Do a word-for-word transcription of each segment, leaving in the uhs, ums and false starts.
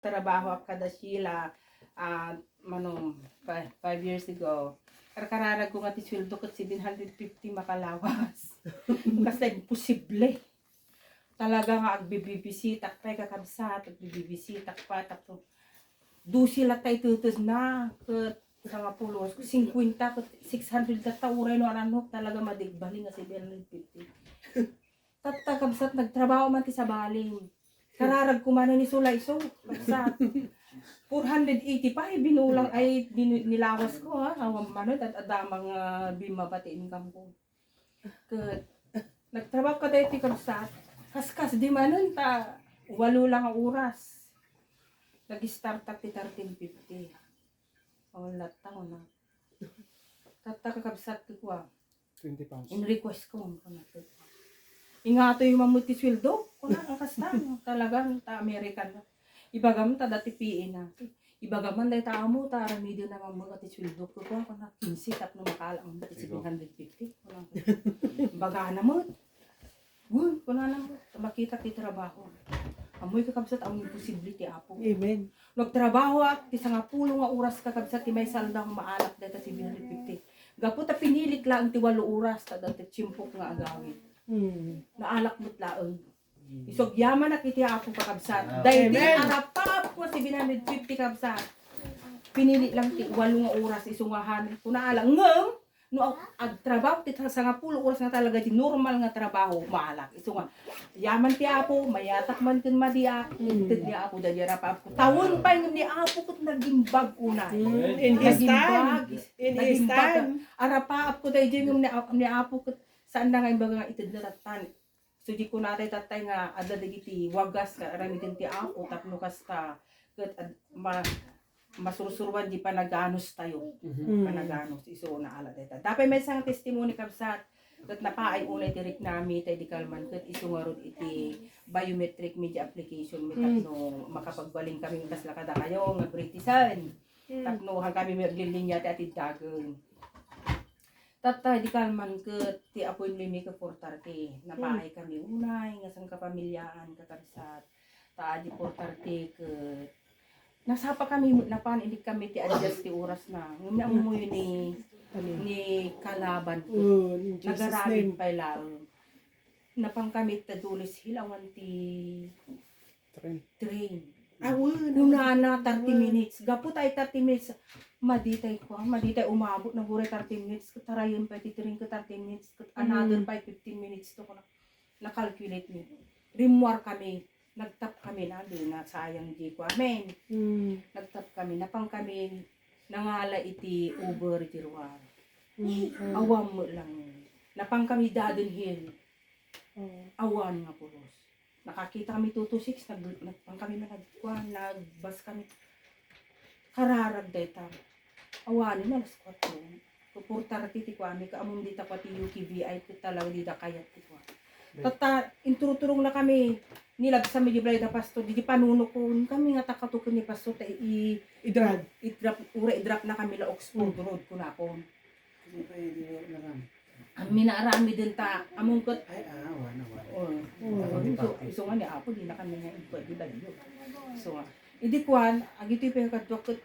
Trabaho ak kada Sheila, ah, mano, fi-, five years ago. Karkararag ko nga ti sueldo ket seven hundred fifty makalawas. Kasta imposible. Talaga nga agbibibisitak pay, kakabsat, agbibibisitak pa, tapno dose latta itedna, ket sangapulo, singkuenta, ket six hundred latta, uray no aramok, talaga madi agbalin nga seven hundred fifty. Tatta, kabsat, nagtrabaho man ti sabali. Kararag ko manen isu la isu, kabsat. Four hundred eighty-five binulang, ay, binu-, nilawas ko, ha. Awan manen, at adamang, ah, bimabati income ko. Ket, nagtrabaho ka daytoy, kabsat. Kaskas di manen ta, walo lang nga oras. Nag-start ak ti thirteen fifty. Awan latta, kuna. Tatta, kakabsat, ti kua. Twenty pounds. In request ko, kuna, ingatoy man met ti sueldo, kuna, ang kasta, no? Talagang ta American. Ibagam ta dati P A na. Ibagam man dayta amo, ta aramiden na man met ti sueldo ko, kuna, kuna, quince tapno makaala man ti seven hundred fifty, kuna. Ibagana met. Uy, kunana met, makita ti trabaho. Ammoy, kakabsat, awan imposible ti Apo. Amen. Nagtrabaho ak ti sangapulo nga oras, kakabsat, ti maisalda nga maalak dayta seven hundred fifty. Gapu ta pinilik laeng ti walo oras, ta dayta tiempok nga agawid. Hmm. Naalak met laeng. Isu agyamanak iti Apo, kakabsat. Daydi arapaap ko seven hundred fifty, kabsat. Pinili lang ti walo nga oras, isu nga han-, kuna ala. Ngem, no ag-, agtrabaho ti ta-, sangapulo oras nga talaga ti normal nga trabaho, maalak. Isu nga, yaman ti Apo, mayatak man ken madiak, inted ni Apo, daydi arapaap ko. Tawen pay ngem ni Apo ket nagimbag unay. Mm, in his time. Nagimbag. In his time. Arapaap ko daydi ngem ni Ap-, ni Apo ket saan na nga imbaga nga itedna tattan. So, di kunatay tattay nga adda dagiti wagas nga aramiden ti Apo tapno kasta ket ad-, ma-, masursuruan di panaganos tayo. Mhm. Mm. Panaganos, isu nga ala dayta. Dapay maysa nga testimony, kabsat, ket napaay unay ti riknami, tay di kalman, ket isu ngarud iti biometric media application mi tapno makapagbalin kami kasla kadakayo nga Britisan. Mm. Tapno han kami aglilinya ti atiddagen. Tatta, di kalman ket ti appointment mi ket four thirty. Napaay kami unay nga sangkapamiliaan, kakabsat. Ta di four thirty ket nasapa kami, napan, indik kami ti adjust ti oras na. Ngem ni ammoyo ni, ni kalaban ket nagaramid pay laeng. Napan kami ta Dulles Hill, awan ti train. Train. Awan. Kunana, thirty minutes. Gapu tay thirty minutes, maditay ko, maditay umabot, naguray thirty minutes, ket tarayen pay ti train ket thirty minutes, ket another pay fifteen minutes to, kuna. Na-calculate mi. Rimmuar kami, nagtap kami na, di na sayang di ko, amen. Mm. Nagtap kami, napan kami, nangala iti Uber iti ruar. Mm. Awan met lang. Napan kami Daden Hill. Oo. Awan nga pulos. Nakakita kami two two six, nag-, nagpan kami man nagkuan, nagbas kami. Kararag dayta. Awanen alas kuwatro. Four thirty ti kuami, kaamon dita kua ti U K V I, ket talaga dida kayat ti kua. Tatta, inturturong na kami, nilabsan mi di balay da pastor, di panunukon kami nga takatuken ni pastor, ta i-, i-drop, i-drop, ura i-drop na kami la Oxford Road, kunakon. Kasi pa, eh, di mo nagamit. Amin a aramiden ta, among ket. Ay, ah, wala, wala. Oh. Wala, so, wala. Isu nga ni Apo, di na kami nga ipa-, di ba, di ba? So, ah, idi kuan, agitoy pay kadua ket,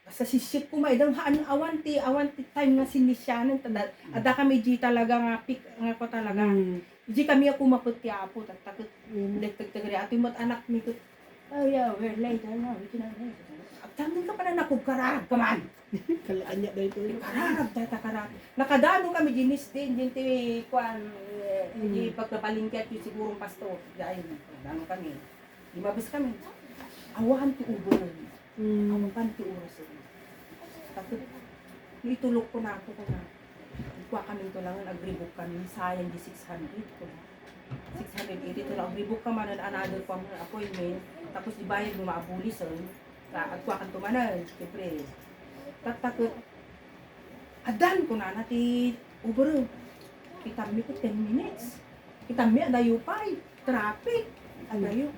basta sisip ko, maidang haan, awan ti, awan ti time nga sinisianen, ta da-, adda kami di talaga nga pick, nga ko talaga. Mm. Di kami a kumapet ti Apo, tatta ket, mm, dagtagtagri, atoy met anak mi ket, "Oh, yeah, we're late, I know, we cannot wait." Agtanggal ka pa na, nakugkararag ka man. Kala-, anya daytoy. Kararag, dayta kararag. Nakadano kami dinis din, din ti, kuan, eh, di pagpapalingki at yung sigurong pastor. Dahil, dano kami. Limabas kami. Awan ti ubo na yun. Mm. Awan ti oras yun. Tapos, itulok ko na ako, ko na. Kuha kami ito lang, agribok kami. Sayang di six hundred ko na. Six hundred eighty to lang. Agribok ka man, another pa mo appointment. Tapos, di bayad mo maabulis, eh. Ka, agkuha ka to man, eh. Siyempre, tatakot. Adan, kunana ti Uber. Kita mi ko ten minutes. Kita mi, adayo pay. Traffic. Adayo.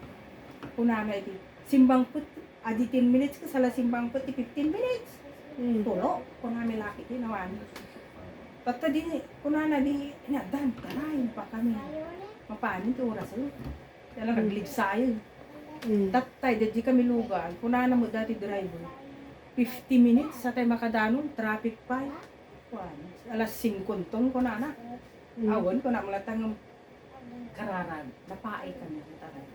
Kunana iti, simbangpet, adi ten minutes, kasla simbangpet ti fifteen minutes. Mm. Tulo, kunami laki ti nawan. Tatta di, kunana di, nya, dan, tarayin pa kami. Mapanin ti oras, eh. Talaga, mm, naglibsayo. Mm. Tattay, daydi kami lugan, kunana met dati driver, "Fifty minutes, satay makadanon, traffic pay." Kuan, alas singko ton, kunana. Mm. Awan, kuna mo latang kararag, napaay kami, talaga.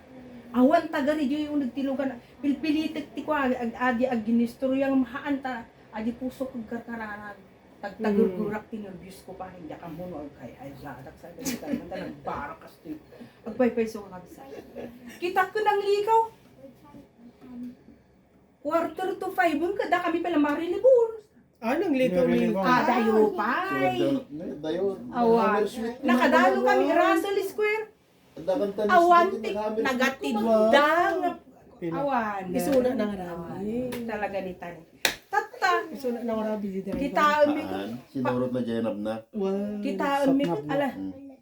Awan taga ridiyo yung nagtilugan, pilpilitek ti kua, ag-, adi, aginistorya, nga mahaan ta, adi puso kag karkararag. Tagtagurgurak ti nerbios ko pa, hindi ka mo, no, agkay, ay, ladak sa, ay, sa, ay, nagbarak kastoy. Agpaypay so, kabisa. Kita ko ng likaw. Quarter to five, ang kada kami pala marilibor. Ah, nang likaw ni Marilibor. Ah, dayo pay. Dayo. Awan. Nakadalo kami, Russell Square. Awan ti nagatidda nga awan. Isuna na nga rami. Talaga ni Tani. Tatta. Isuna na nga rami di driver. Kitaem mi ket sinurot na Jenab na. Wow. Kitaem mi ket ala-,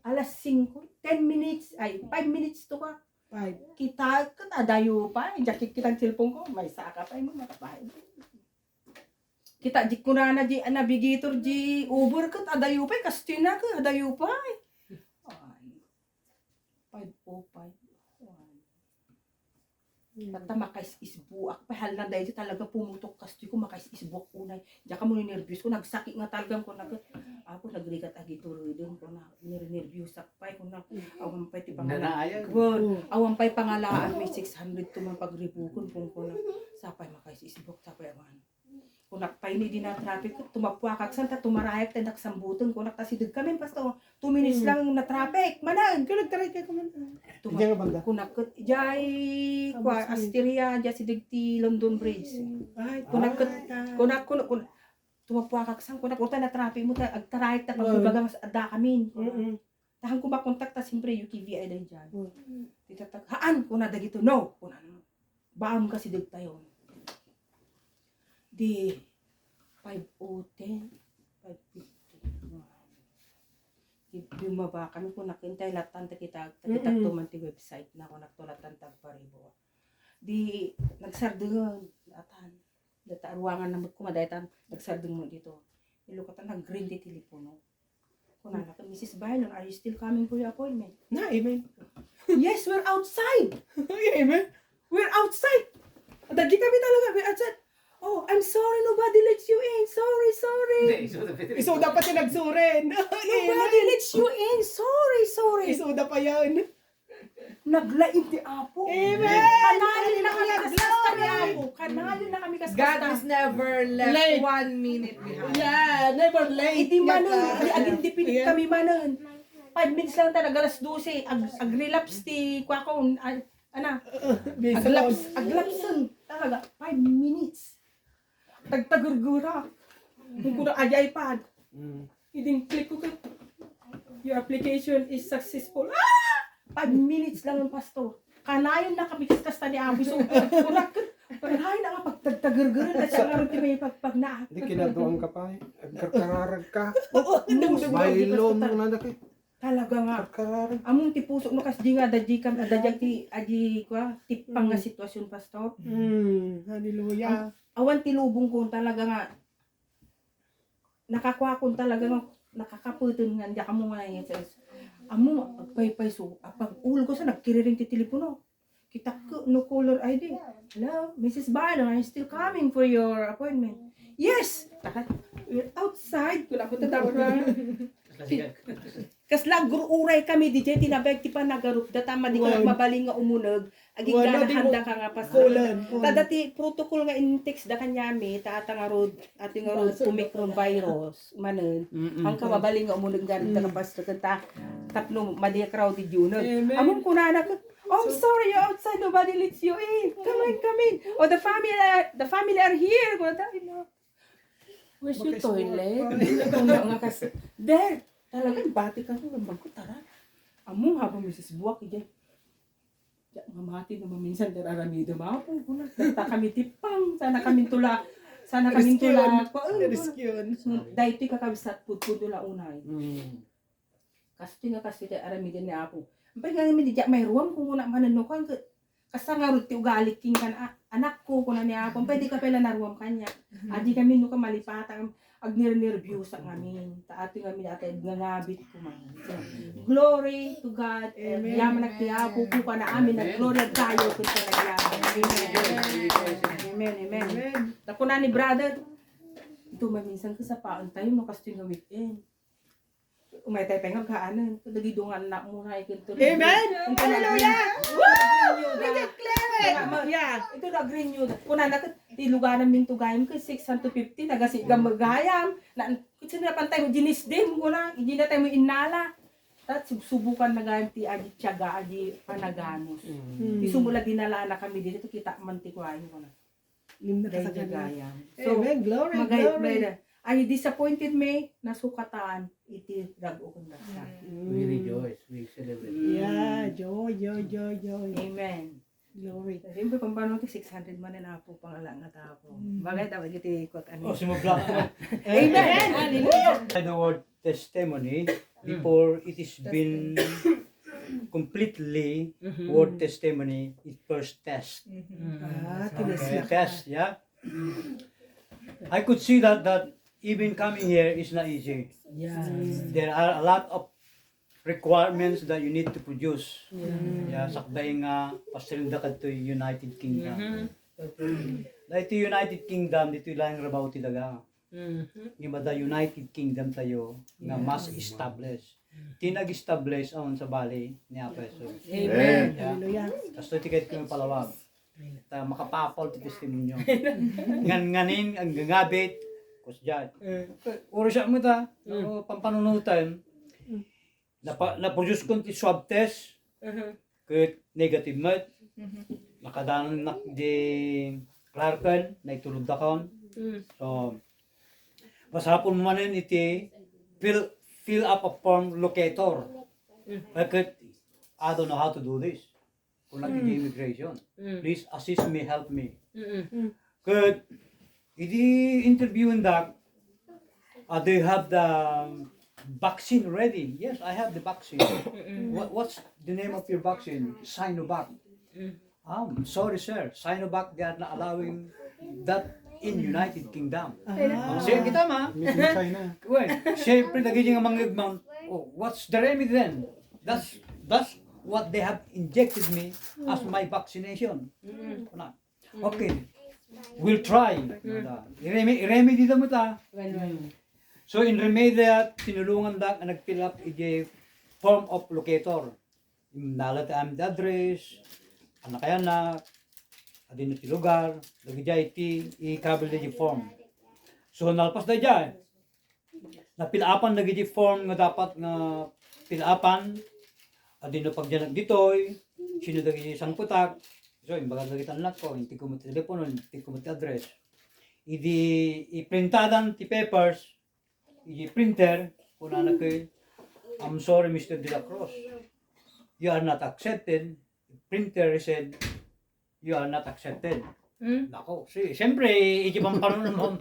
alas singko, ten minutes, ay, five minutes to ka. Five. Kita ket adayo pay. Diak kitkita ti cellphone ko. May saka pay mo, matabahay. Kita di kunana di navigator di Uber ket adayo pay, kastoy na ket adayo pay. Ay. Five oh five. Ay. Tatta, makais-isbuak pay, hala, daydi talaga pumutok kastoy ko, makais-isbuak unay. Diak mo ni nerbios ko, nagsakit nga talagang ko nag-, ako nagrigat agi turudon ko na, nerbios ak pay ko na, awan pay ti pangala-, awan pay pangalaan, may six hundred to man pagribukon ko na, sapay makais-isbuak, sapay awan. Kunak pay ni di na traffic, tumapuakak san ta tumarayak ta naksambuten, kunak ta sideg kami, basta two minutes lang na traffic, manan. Kaya nagtaray ka kuman. Tuma-, kunak ket, jay, kwa, Asteria, jay sideg ti London Bridge. Ay, kunak ket, kunak, kunak, kunak, tumapuakak san, kunak, uta na traffic mo, ta-, agtarayak ta pagbaga mas adda kami. Mm-mm. Tahan ko makontak ta, siyempre, U K V I daydiay. Mm. Ti tatak, "Haan," kuna dagito, "No," kuna, "Baam ka sideg tayo." Di, five oh ten, five fifty. Di, bumaba kami, kunak intay latan ta kita, ta kita tuman ti website na, kunak to latan tagparibo. Di, nagsardengen, atan. Data ruangan na met kuma, daytan, nagsardeng mo dito. Ilukatan, nag-ring ti telepono. Kunana ket, "Missus Bylon, are you still coming for your appointment?" Na, amen. "Yes, we're outside." Amen. "We're outside." Dagiti kami talaga, "We're outside." "Oh, I'm sorry, nobody lets you in. Sorry, sorry." Isu dapat yung nagsurin. "Nobody lets you in. Sorry, sorry." Isu da pa yan. Naglaing ti Apo. Amen. Kanayon na kami kaskasta ni Apo. Kanayon na kami kaskasta. God is never left one minute behind. Yeah, never late. Iti manen, iti agindipinit kami manen. Five minutes lang ta, nag-alas dose, ag-, ag-relapse ti kuakon, an-, ana, aglapse, aglapsen. Talaga, five minutes. Tagtagurgura. Kung kuna, ay iPad. Mm. Idin click ko ket, "Your application is successful." Ah! Five minutes lang ang pastor. Kanayon na kami kaskasta ni Apo. So, kunak, kanayon na nga pagtagtagurgura, ta siya nga rin ti may pagpagna. Di kinaduan ka pa, eh. Agkarkararag ka. Oo, dumdum. Baylon mo na daki. Talaga nga. Agkararag. Among ti puso no, kas di nga, adda di kam-, adda di ti, adi, kwa, tipang nga sitwasyon, pastor. Mm, hallelujah. Am-, awan ti lubong ko, talaga nga, nakakuakon talaga nga, nakakapeten nga, diak ammo nga Jesus. Ammo, agpaypayso, apag-, ulo ko sa nagkiriring ti telepono. Kitak ko, no caller I D. "Hello, Missus Bylon, are you still coming for your appointment?" "Yes!" Taka, "We're outside." Kuna ko, "Tatawa." Kasla agur-uray kami, di jay tinabag ti panagarupda, ta madi ka mabalin nga umuneg, aging gana handa ka nga pastor. Tada ti protocol nga in-text da kanyami, ta ata ngarud, ati ngarud Omicron virus, manen. Ang ka mabalin nga umuneg nga handa ka pastor, ta tapno madi crowded yung uneg. Among kunana ko, "Oh, I'm sorry, you're outside, nobody lets you in. Come in, come in. Oh, the family are, the family are here." Kunana, "Where's your toilet?" Kuna nga kas-, there. Talaga, bati ka ko, lambag ko, tara. Amo, habang Missus Buwak, ija. Diak mamati no maminsan, der aramidem, Apo, kuna. Ta kami tipang, sana kami tula, sana kami tula. Rescue. Daytoy kakabsat, pudpud la unay. Mm. Kastoy nga kastoy ti aramiden ni Apo. Apay nga ngamin, diak mairuam, kuna manen no, kuan, ke-, Kasta ngarud ti ugalik kenka, a-, anakko, kuna ni Apo, "Pwede ka pala naruam kaniak." Adi kami no ka malipatan. Agnernerbiusa ngamin, ta ati ngamin atay ngangabit kuman. So, glory to God. Amen. Yaman ti Apo, kukana amin, nag-glory tayo, kung sa nagyaman. Amen. Amen, amen. Amen. Tapos na ni brother, ito maminsan ka sa paon tayo, no, kastoy nga weekend. Umay tayo pay nga kaanan, kadagidungan na muna ikinto. Amen! Hallelujah! Woo! We declare it! Yeah. Ito nag-renew. Kuna na, ti luganan min to gayam, ka six hundred fifty, nagasiga magayam. Na, kasi na pantay mo, ginisdim ko na, hindi na tayo mo inala. Tat subsubukan na gayam ti adi tiyaga, adi panaganos. Mm. Isu mo la dinala na kami dito, kita man ti kuwain ko na. Lim na Dahil kasagaran. Gayam. So, Amen. Glory, magay-, glory. May, ay, disappointed me, nasukatan, iti rag-o kong dasal. Mm. We rejoice, we celebrate. Yeah, joy, joy, joy, joy. Amen. Glory. Siyempre, pampano ti six hundred man na po, pangala nga tapo. Mm. Bagay, dapat iti ikot, ano. Oh, sumubla. Amen. Hallelujah. The word testimony, before it is been completely word testimony, it first test. Ah, okay, test, yeah. I could see that that even coming here is not easy. Yeah. There are a lot of requirements that you need to produce. Yeah. Yeah, sakbay nga pasilda kadto United Kingdom. Dahil iti United Kingdom, dito lang rabaw ti daga. Ngem adda United Kingdom tayo nga mas established. Ti nag-establish awan sa bali ni Apo Jesus. Amen. Yeah. Hallelujah. Kastoy ti kayat ko nga palawag. Ta makapapal ti testimonyo. Ngan nganin, ang gangabit, kusdiay. Uri siya mo ta, no, pampanunutan. Napa-, na-produce kon ti swab test, ket negative met. Nakadanak di Clarken, naitulod dakon. So, masapul manen iti fill, fill up a form locator. Ket, I don't know how to do this. Kunak iti immigration. Please assist me, help me. Ket, idi interviewing dak, uh, do you have the vaccine ready? Yes, I have the vaccine. What, what's the name of your vaccine? Sinovac. Um, sorry, sir. Sinovac, they are not allowing that in United Kingdom. Ah. Sige kita, ma. Made in China. Well, siyempre, lagi nga mangigmang, "Oh, what's the remedy then?" That's, that's what they have injected me as my vaccination. Kuna, "Okay, we'll try." Ireme-, iremedy da mo ta. So, in remedy, tinulungan da nga nag-fill up iti form of locator. Imnala ti amin ti address, anak ay anak, adino ti lugar, dagidiay ti ikabil da di form. So, nalpas da diay. Napilapan dagiti form nga dapat nga pilapan, adino pagdianak ditoy, sino dagiti sangpetak. So, imbaga dagiti annakko, integko met ti telepono, integko met ti address. Idi iprintadan ti papers, iti printer, kunana ket, "I'm sorry, Mister De La Cruz. You are not accepted." Printer said, "You are not accepted." Hmm? Nako, si, siyempre, iti pampanunom,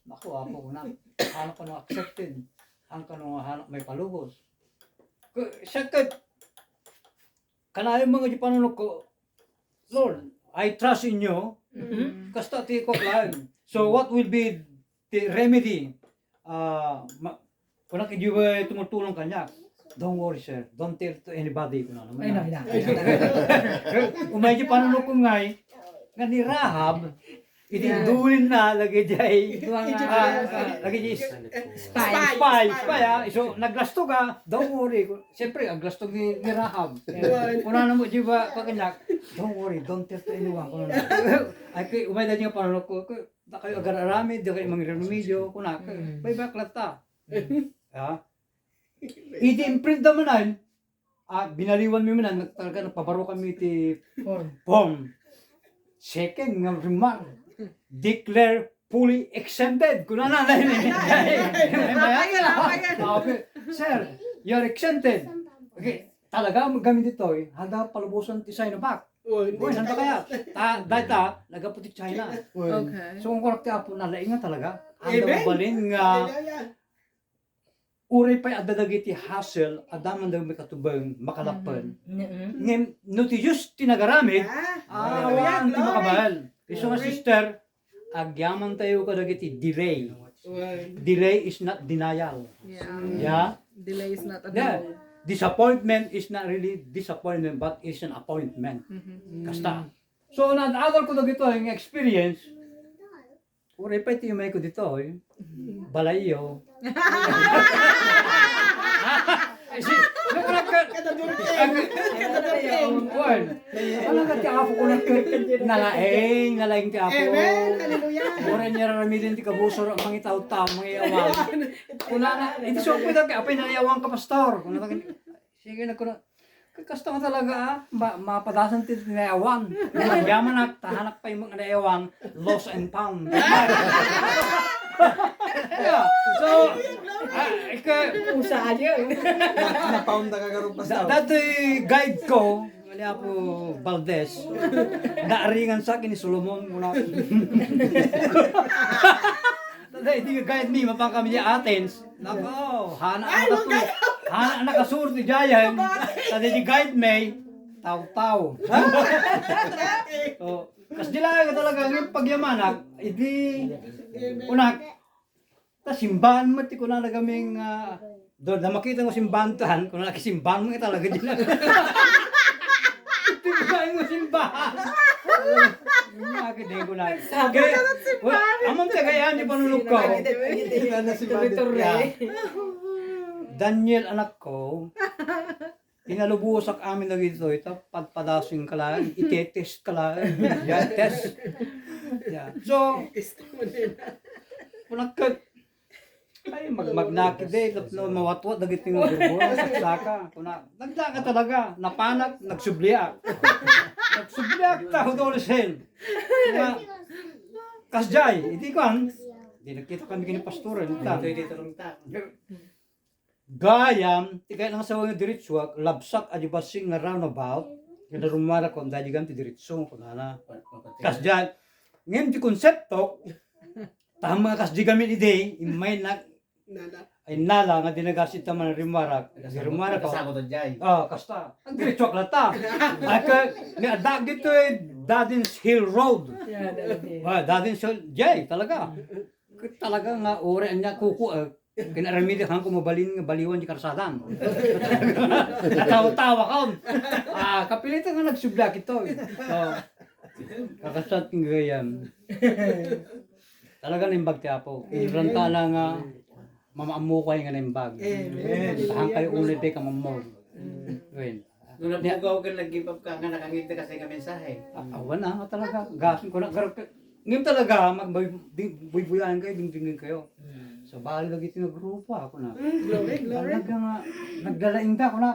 nako, apo, kuna, ano kano accepted? Ano kano, ano, may palubos? Ku-, siya ket, kanayon mga di panunok ko, "Lord, I trust in you." Mm-hmm. Kasta ti kuak laeng. So, what will be ti remedy, ah, ma-, kunak, idiay tumutulong kaniak. "Don't worry, sir. Don't tell to anybody," kuna naman. Ay, no, na. Umay di panunok ko ngay, nga ni Rahab, iti dulinna, lagi diay, ah, lagi diay spy. Spy, spy, ah. So, naglastog, ah. "Don't worry." Siyempre, aglastog ni, ni Rahab. Kuna naman, di ba, kaniak, "Don't worry, don't tell to anyone." Kuna na. Ay, kay, umay da nga panunok ko, kay, dakayo agar-aramid, dakayo mangiremedyo, kunak, mm, bay-bayak latta. Ha? Idi imprint da manen, ah, binaliwan mi manen, nag-, talaga nagpabaro kami ti form. Form. Second nga remark, "Declare fully exempted." Kunana na yun. Ay, ay, ay, ay. Okay. "Sir, you're exempted." Okay. Talaga, kami ditoy, handa palubosan ti Sinovac. Uy, uy, saan ba kaya? Ta-, dahil ta, nagapu ti China. China. Uy. Okay. So, kung korek ti Apo, nalaing nga talaga. Amen. Handa mabalin nga, hallelujah, uray pay adda dagiti hassle, adda man dagiti makatubeng, makalappen. Mm-hmm. Ngem, no ti Dios ti nagaramid, ah, hallelujah, awan ti glory, makabael. Isu nga, glory, sister, agyaman tayo kadagiti delay. Delay is not denial. Yeah. Yeah. Delay is not a no. Yeah. Disappointment is not really disappointment, but it's an appointment. Kasta. So, naad-adal ko dagito nga experience. Uray pay ti umay ko dito, eh. Balayyo. Ay, si, naku, nagka-, Kada dulce. Kada dulce. Kuan. Ano nga ti Apo ko nagka-, nalaing, nalaing ti Apo. Amen. Hallelujah. Uray niya raramiden ti kabusor, ang mangitaw-taw, mangiyawan. Kunana, iti sumpuy dagiti apay, nangiyawan ka, pastor. Kunana, sige, nagkuna, kasta nga talaga, ah, ma-, mapadasan ti tinayawan. Yaman at tahanak pa yung mga nayawan, lost and found. Yeah. So, ah, ika-, Usa yun. Napaunda ka, Garo, da-, pastor. Dati guide ko, ni Apo Valdez, naaringan sa akin ni Solomon, muna. Dahil di guide mi, mapang kami di Athens. Nako, hana Ay, ang nakasu-, hana ang nakasur ti Giant. Tadi di guide mi, taw-taw. Oh, kas di lang talaga yung pagyamanak, idi, unak, ta simbahan mo ti kunana gaming, ah, do, na makita mo simbahan tan, kunana ki simbahan mo talaga di na. Simbahan mo simbahan. Bakit di ko na? Sabi Kaya, ka ng simbahan. Well, amang tagayan ni panulog ko. Kita na si Mami. Tuloy-tuloy. Yeah. Daniel, anak ko, pinalubusak amin na dito, ito, padpadasin ka lang, itetest ka lang. Yeah, test. Yeah. So, Testimony na. Kunakit, ay, mag-, magnakit eh, tapno mawatwat dagiti nga gurgura, saksaka. Kuna, nagdaka talaga, napanak, nagsubliak. Nagsubliak, ta, hudol sin. Kuna, kasjay, iti kuan, di nagkita kami kini pastoran, ita. Ito, ito, ito, ito. Gayam, ti kayat nga sawa nga diretsuak, labsak a di basing nga roundabout, kinarumara ko, daydi gam ti diretso, kunana. Kasjay, ngem ti konsepto, ta mga kasjay gamin idi, immay na, Nala. Ay, nala, nga dinagas ita man rimarak. Di rimarak ko. Kasagot, Jay. Ah, kasta. Ang diretso ak lata. Ay, ka, ni adag dito eh, Dadin's Hill Road. Yeah, Dadin's Hill. Ah, Dadin's Hill, Jay, talaga. Talaga nga, ore, anya kuku, eh. Kinaramid ko mabalin nga baliwan di karsadan. Tawa-tawa ka. Ah, kapilitan nga nagsublak ito. So, kakasat ng gayam. Talaga naimbag ti Apo. Amen. Rantana nga mamaammo kayo nga naimbag. Amen. Tahan kayo unay ti kamammog. Amen. Wen. Nung napugaw ka, nag-give up ka, nga nakangit na kasi nga mensahe. Ah, awan na nga talaga. Gasin ko na, gar-, ngayon talaga, mag-, mag-, di-, buybuyan kayo, dingdingin kayo. Hmm. Sa bali lagi tinagrupa ako na. Mm, glory, glory. Talaga nga, naglalaing ka ako na.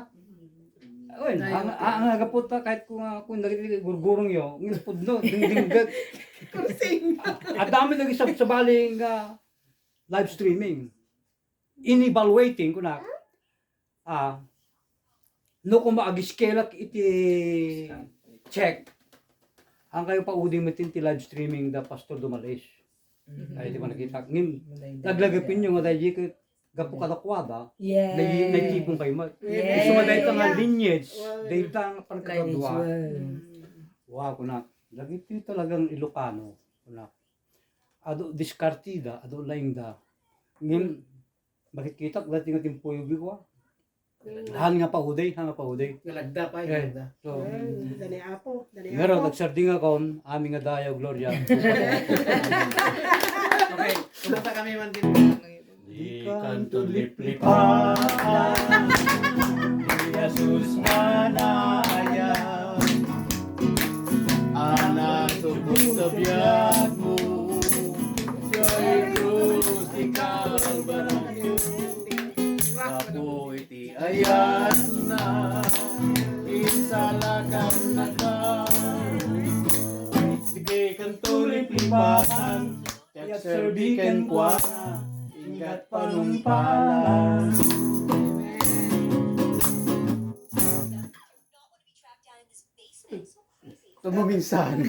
Wen, Ay, ang, okay. ang, ang nagapot ta, kahit kung, ah, kung nagiging gurgurong yo, ngin pudno, dingdinggat. Kursing. Adami lagi sa, sa bali nga live streaming. In-evaluating ko na, ah, no kung maagiskelak iti check, ang kayo pa udi metin ti live streaming da Pastor Dumalis. Mhm. Ay, di ba nakita? Ngin, Malayda. Naglagipin yung nga dahil gapu kadakwada, Yes. nai-, naitipon kayo, ma-, Yes. so, dahil ka nga lineage, Wow. dahil ka nga panagkakadwa. Lineage, wow. Mm. Wow, kuna, lagi ito talagang Ilocano, kuna. Ado diskartida, ado laingda. Ngin, bakit kita, dati nga timpuyog ko, ah. Mm. Han nga pauday, han nga pauday. Nalagda pa, Eh, nalagda. so, Mm, dani apo, dani Ngaro, apo. nagsarding ako, amin nga dayaw, Gloria. Okay, kumata kami man din. Di kanto liplipan, ni Jesus manaya. Anak, tubod sa biag mo, sa krus di Kalbaryo. Apo iti ayat na, insalakan na ka. Sige, kanto liplipasan, ket serbi kenkuana, inggat panumpala. Ito mo minsan.